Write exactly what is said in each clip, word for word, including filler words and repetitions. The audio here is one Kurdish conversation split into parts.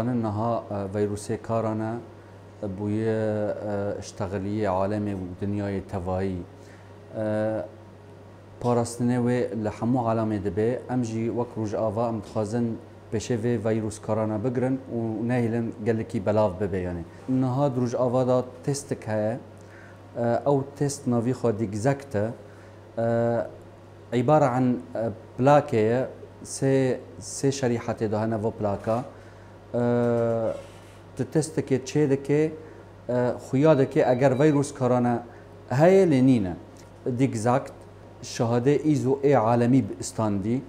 Niha, e, veyrûsê karane, e, bûye, e, ştexiliyê alemê û dinyayê tevayî. E, parastinê wê li hemû alemê dibe. Em jî wek Rojava em dixwazin pêşê vê veyrûs karane bigirin û nehêlin gelekî belav bibe yanî. Niha di Rojava de testik heye. E, ew test navî xwe dîgzekt e. E, îbare an, e, plakê ye, sê, sê şerîhetê de hene va plaka. E, tu testekê çê dike, e, xuya dike eger veyrûs karane heye lê nîne. Dîgzakt, şahadê îzo ê alemî bi standî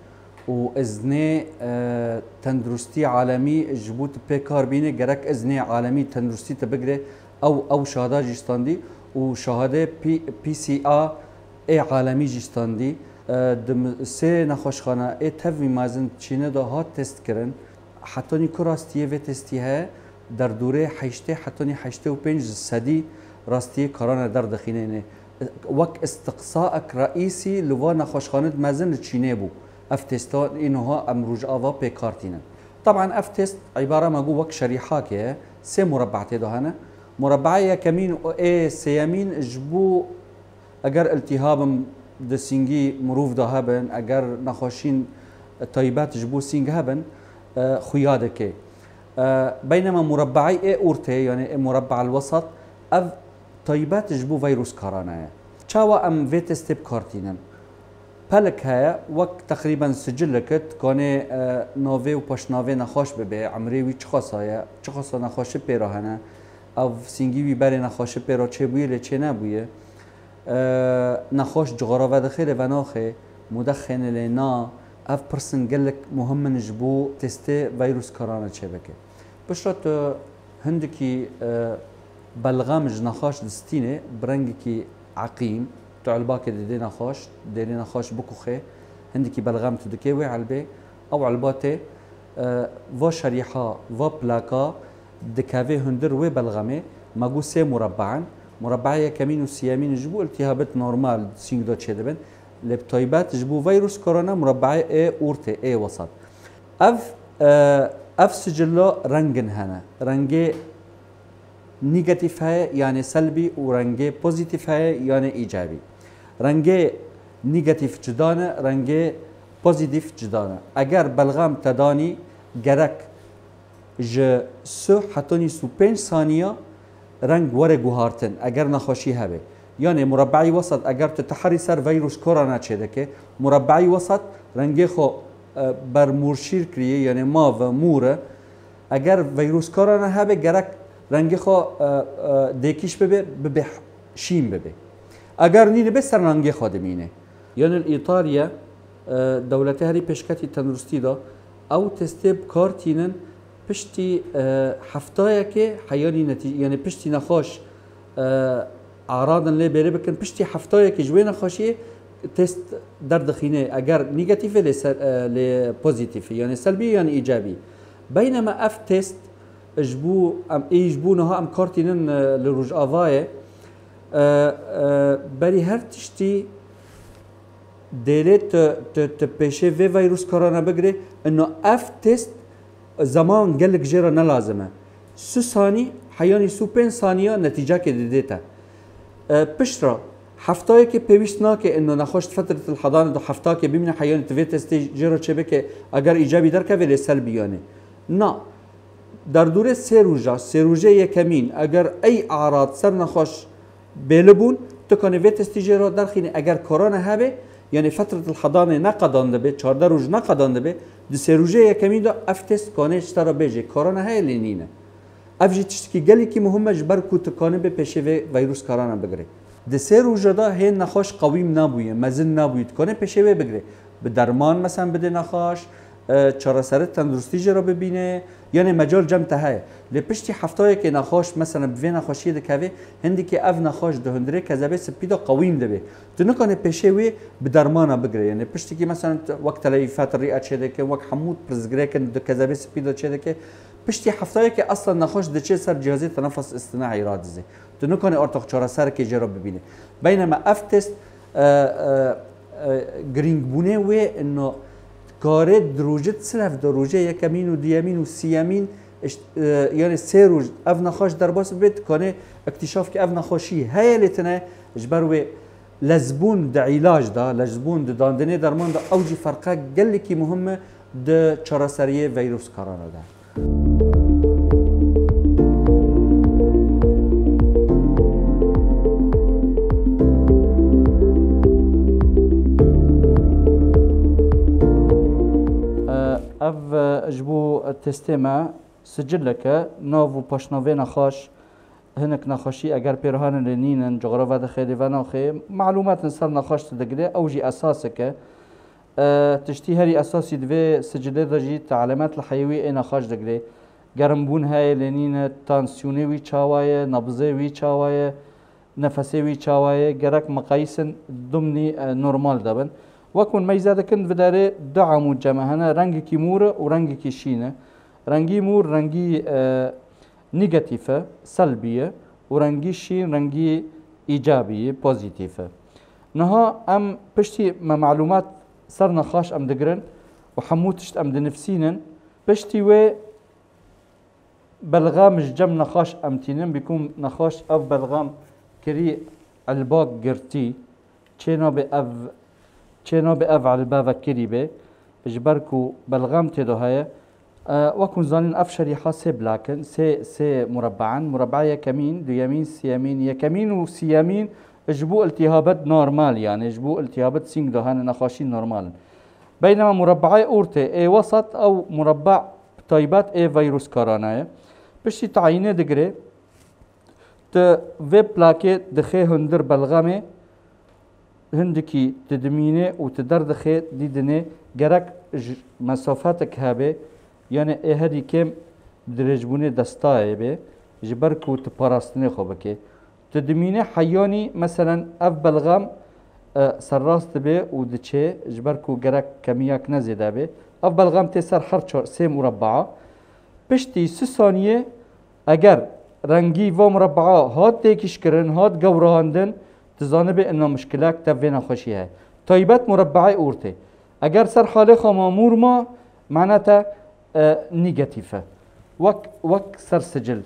û iznê, e, tenduristî alemî ji bo tu pê kar bînî, gerek iznê alemî tenduristî tu bigirê, ew, ew şahada jî standî û şahadê P-, P C A ê alemî jî standî. E, di mi-, sê nexweşxane ê tevî mezin Çînê de hat test kirin. Hetanî ku rastiyê vê testî heye, derdorê heştê hetanî heştê û pênc sedî rastiyê karane derdixîne. Yanî wek istiqsaek reîsî li van nexweşxane mezin li Çînê bû. Ev testa ê niha em Rojava pê kar tînin. Teban ev test îbare me got wek şerîhakê ye, sê murebba tê de hene. Murebba yekemîn û ê sêyemîn ji bo eger îltîhabin di sîngî mirov de hebin, eger nexweşîn taybet ji bo sîng hebin, e, xuya dike. E, beynema murebba ê ortê, yanî ê murebba el wesat, ev taybet ji bo veyrûs karane ye. Çawa em vê testê bi kar tînin? Pelik heye, wek teqrîben sicilek e, dikanê, e, navê û paşnavê nexweş bibe, emrê wî çiqasa ye, çiqasa nexweşi pê re hene, ev sîngî wî berê nexweşi pê re çêbûye lê çênebûye. E, nexweş cixara vedixe lê venaxe, mûde xêne lê na, ev pirsin gelek muhim in ji bo testê veyrûs karane çêbike. Piştre tu hindikî, e, belxam ji nexaş distînê, bi rengekî eqîm, tu elbakê didê nexaş, dêlê nexaş bikuxê, hindikî belxam tu dikê wê elbê, ew elba tê, e, va şerîha, va plaka dikeve hundir wê belxamê, me got sê murebba in. Murebba yekemîn û siyemîn ji bo îltîhabet normal sîng de çêdibin. Lê bi taybet ji bo veyrûs korona murebba ê ortê, ê wesat. Ev, e, ev sicilo rengin hene. Rengê negatîf heye, yanê selbî û rengê pozîtîf heye, yanê îcabî. Rengê negatîf cuda ne, rengê pozîtîf cuda ne. Eger belxam te danî, gerek ji sih hetanî sih û pênc saniya reng were guhartin, eger nexweşî hebe. Yanê murebbeî wesat, eger tu teherî ser veyrûs korona çêdike, murebbeî wesat rengê xwe, e, bermûrşîr kiriye, yanê mavi, mûr e. Eger veyrûs korona hebe, gerek rengê xwe, e, e, dêkîş bibe, bibe şîn bibe. Eger nîne be, ser rengê xwe dimîne. Yanê li Îtalya, e, dewletê herî pêşketî tenduristî de, ew testê bi kar tînin piştî, e, heftayekê heyanî netî-, yanê piştî nexweş, e, aradin lê bêrê bikin, piştî heftayekê ji wê nexweşiyê test derdixîne, eger negatîf e lê ser, e, lê pozîtîf e, yanê selbî yan îcabî. Beynema ev test ji bo em, ê ji bo niha em kar tînin, e, li Rojavayê, e, e, berî her tiştî dêlê tu, tu, tu pêşê vê veyrûs korona bigirê, ino ev test zeman gelek jê re ne lazim e. Sih sanî, heyanî sih û pênc saniya netîcekê didê te. E, piştre heftayekê pêwîst nake, ino nexweş di fetretil hedanê de heftakê bimîne, heyanî tu vê testê jê re çêbike, eger îcabî derkeve lê selbî yanê. Na, derdorê sê roja, sê rojê yekemîn, eger ey arad ser nexweş bêli bûn, tu kanê vê testî jê re derxînî. Eger korona hebe, yanê fetretil hedanê neqedan dibe, çardeh roj neqedan dibe, di sê rojê yekemîn de ev test kanê ji te re bêje, korona heye lê nîne. Ev jî tiştekî gelekî muhim e, ji ber ku tu kanibê pêşê vê veyrûs karana bigirê. Di sê roja de hê nexweş qewîm nabûye, mezin nabûye, tu kanê pêşê wê bigirê. Bi derman, mesen, bidê nexweş, e, çareseri tenduristî jê re bibîne, yanê mecal cem te heye. Lê piştî heftayekê nexweş, mesen, bi vê nexweşiyê dikeve, hindikî ev nexweş di hundirê kezebê spî de qewîm dibe. Tu nikanê pêşê wê bi dermana bigirê. Yanê piştîkî, mesen, wek teleyîfet rîya çêdike, wek hemû pirsgirêkin di kezebê spî de çêdike, piştî heftayekê esla nexweş diçe ser cihazê tenefes istinayî radizê. Tu nikanî ortox çareserekê jê re bibînî. Beynema ev test, e, e, e, girîngbûnê wê ino karê di rojê di silev de, rojê yekemîn û duyemîn û siyemîn Îşt-, e, yani sê roj ev nexweş derbas bibe, dikanê iktîşaf ke ev nexweşî heye lê tine ji ber wê lezbûn di îlac de, lezbûn di dandinê derman de, ew jî ferqe gelekî muhim e di çareseriyê vîrus karana de. E, ev, e, ji bo testê me sicilek e, nav û paşnavê nexaş, hinek nexaşî eger pê re hene lê nînin, coxra vedixe lê venaxê, malûmat li ser nexaş didigire, ew jî esasek e. E, tiştî herî esasî di vê sicilê de jî te elemet li heyê wî ê nexaş digire. Gerimbûn heye lê nîne, tansiyonê wî çawa ye, nabzê wî çawa ye, nefesê wî çawa ye, gerek miqayîsin dumnî, e, normal de bin. Wek hûn meyze dikin, di vê derê du amûd cem e hene, rengekî mûr e û rengekî şîn e. Rengî mûr rengî, e, negatîf e, selbî ye û rengî şîn rengî îcabî ye, pozîtîf e. Niha em piştî me malûmat ser nexaş em digirin û hemû tişt em dinivsînin. Piştî wê belxam ji cem nexaş em tînin, bîkum nexaş ev belxam kirî elbak girtî, çê nabe ev, çê nabe ev elbe vekirî be, ji ber ku belxam tê de heye. E, wek hûn zanîn, ev şerîha sê blak in, sê, sê mureba in. Mureba yekemîn, duyemîn, siyemîn, yekemîn û siyemîn ji bo iltîhabet normal, yani ji bo iltîhabet sîng de hene, nexaşî normal in. Beynema murebaê ortê ê wesat ew mureba bi taybet ê vîruskarana ye. Piştî tayînê digire, tu vê plakê dixê hundir belxamê, hindikî tu dimînê û tu derdixê dîdinê, gerek ji mesafetek hebe, yani ê herî kêm dirêjbûnê destayê be, ji ber ku tu parastinê xwe bike. Tu dimînê heyanî, meselen, ev belxam, e, serrast dibe û diçe, ji ber ku gerek kemiyak ne zêde be. Ev belxam tê ser her çar, sê murebaa. Piştî sî saniye, eger rengî va murebaa hat têkişkirin, hat gewrandin, tu zanibê inna mişkilek te vê nexweşî heye. Taybet murebaê ortê. Eger ser halê xwe ma mûr ma, mane te, e, negatîf e. Wek, wek ser sicil.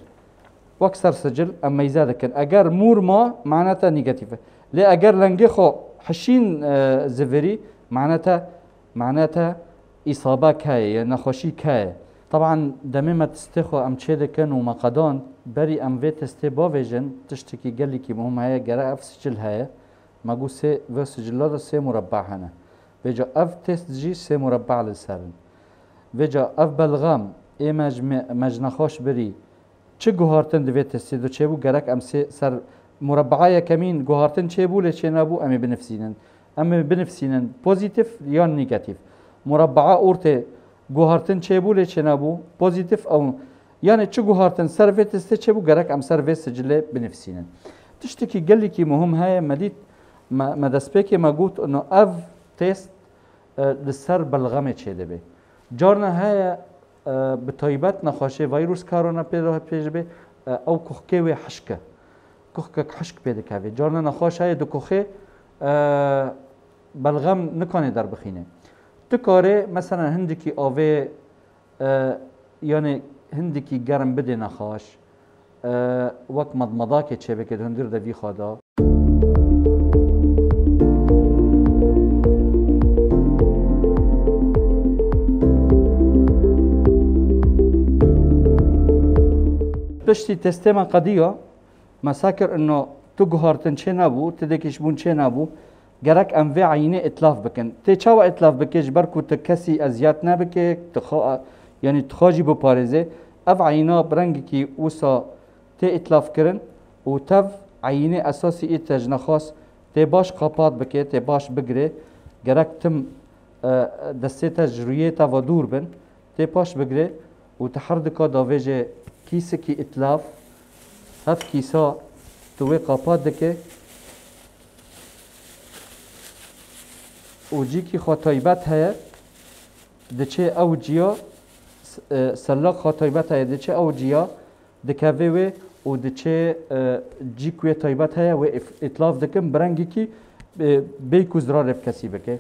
Wek ser sicil em meyze dikin. Eger mûr ma, mane te negatîf e. Lê eger lengê xwe hişîn, e, zivirî, mane te, mane te îsabek heye, ya nexweşîk heye. Teban demê me testê xwe em çê dikin û me qedan, berî em vê testê bavêjin, tiştekî gelekî muhim heye, gere ev sicil heye. Me got sê, vê sicila de sê mureba hene. Vêca ev test jî sê mureba li ser in. Vêca ev belxam ê me ji me, me ji nexweş birî çi guhartin di vê testê de çêbû, gerek em sê ser murebaa yekemîn guhartin çêbû, lê çênebû, em ê binivsînin. Em ê binivsînin pozîtîf yan negatîf. Murebaa ortê guhartin çêbû, lê çênebû, pozîtîf ew. Yani çi guhartin ser vê testê çêbû, gerek em ser vê sicilê binivsînin. Tiştekî gelekî muhim heye, me dît, me, me destpêkê me got, no ev test, e, li ser belxamê çêdibe. Carna heye, e, bi taybet nexweşê vîrus karona pê de pêş be, e, ew kuxkê wê hişk e. Kuxkek hişk pê dikeve. Carna nexweş heye di kuxê, e, belxam nikane derbixîne. Tu karê, mesela, hindikî avê, e, yani hindikî germ bidê nexweş, e, wek medmedakê çêbike di hundir de vî xwe da. Piştî testê me qediya, me sekir ino tu guhartin çê nebû, tu dêkişbûn çê nebû, gerek em vê eyînê îtlaf bikin. Tê çawa îtlaf bike? Ji ber ku tu kesî eziyet nebike, tu xwe, yanî tu xwe jî biparêze. Ev eyîna bi rengekî wisa tê îtlafkirin û tev eyînê esasî ê te ji nexas tê baş qapat bike, tê baş bigire. Gerek tim, e, destê te ji rûyê te ve dûr bin, tê paş bigire û te her dika davêje kîsekî îtlaf, hev kîsa tu wê qapat dike û cîkî xwe taybet heye, diçe ew ciya, s-, e, sellaq xwe taybet heye, diçe ew ciya, dikeve wê û diçe, e, cîk wê taybet heye, wê îf-, îtlaf dikin, bi rengekî, e, bê ku zirarê bi kesî bike.